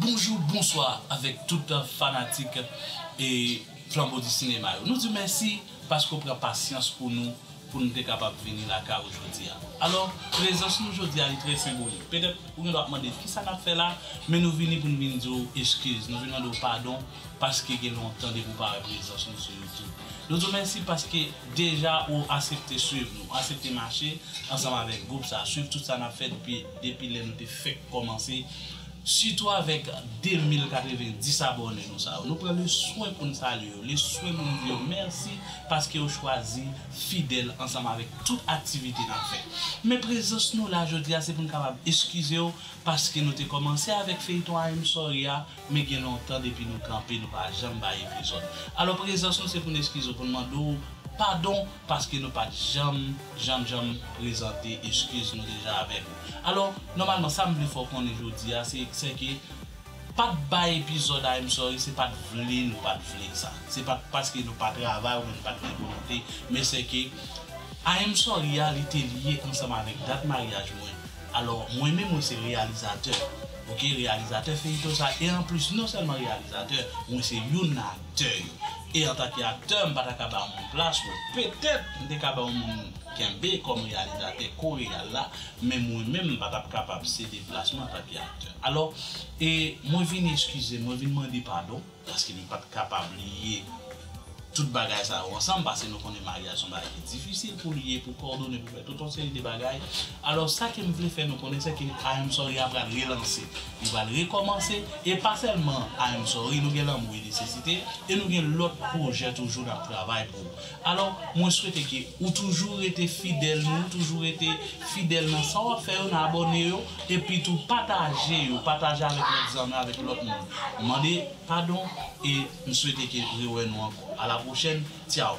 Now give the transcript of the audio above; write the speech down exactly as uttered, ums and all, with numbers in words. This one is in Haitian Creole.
Bonjou, bonswa avèk tout fanatik e Flanbo di Sinema yo. Nou di w mèsi paske w pran pasyans pou nou, pou nou te kapab vini lakay ou jodi a. Alò, prezans nou jodi a, li trè senbolik. Petèt, ou gen dwa ap mande, "Kisa n ap fè la?" Men nou vini pou n vin di w eskiz, nou vin mande w padon, paske gen lontan depi w pa wè prezans nou sou YouTube. Nou di w mèsi paske deja ou asepte swiv nou, ou asepte mache ansanm avèk gwoup sa, swiv tout sa n ap fè depi, depi lè nou te fèk kòmanse. Sitou avèk de mil katrevendis abòne nou sa yo. Nou pran le swen pou n salye yo, le swen pou n di yo mèsi paske yo chwazi fidèl ansanm avèk tout aktivite n ap fè. Men prezans nou la jodi a, se pou n kapab eskize w paske nou te kòmanse avèk feyton I'm Sorry a, men gen lontan depi nou kanpe, nou pa janm bay epizòd. Alò, prezans nou se pou n eskize w, pou n mande w padon, paske nou pa t janm, janm, janm prezante eskiz nou deja avèk ou. Alò, nòmalman, sa m vle fè w konnen jodi a, se, se ke pa t bay epizòd I'm Sorry, se pa t vle nou pa t vle sa. Se pa t paske nou pa travay oubyen nou pa t gen volonte, men se ke I'm Sorry a, li te lye ansanm avèk dat maryaj mwen. Alò, mwen menm, mwen se reyalizatè. Oke, reyalizatè feyton sa. E anplis, non sèlman reyalizatè, mwen se youn nan aktè yo. E antanke aktè, m pa ta ka ba yon moun plas, mwen petèt, m te ka ba yon moun kenbe kòm reyalizatè, ko-reyal la, men mwen menm, m pa t ap kapab sede plas mwen antanke aktè. Alò, e mwen vin eskize, mwen vin mande padon, paske m pa t kapab lye tout bagay sa yo ansanm, paske nou konnen maryaj se yon bagay ki difisil pou lye, pou kòdone, pou fè tout yon seri de bagay. Alò, sa ke m vle fè nou konnen, se ke I'm Sorry a pral relanse. Li pral rekòmanse, e pa sèlman I'm Sorry, nou gen Lanmou e Nesesite, e nou gen lòt pwojè toujou n ap travay pou ou. Alò, mwen swete ke ou toujou rete fidèl nou, toujou rete fidèl nan sa w ap fè yo, nan abòne yo, epi tou pataje yo, pataje avèk lòt zanmi, avèk lòt moun. Mande padon, e m swete ke rewè nou ankò. A la pwochèn, tchaw!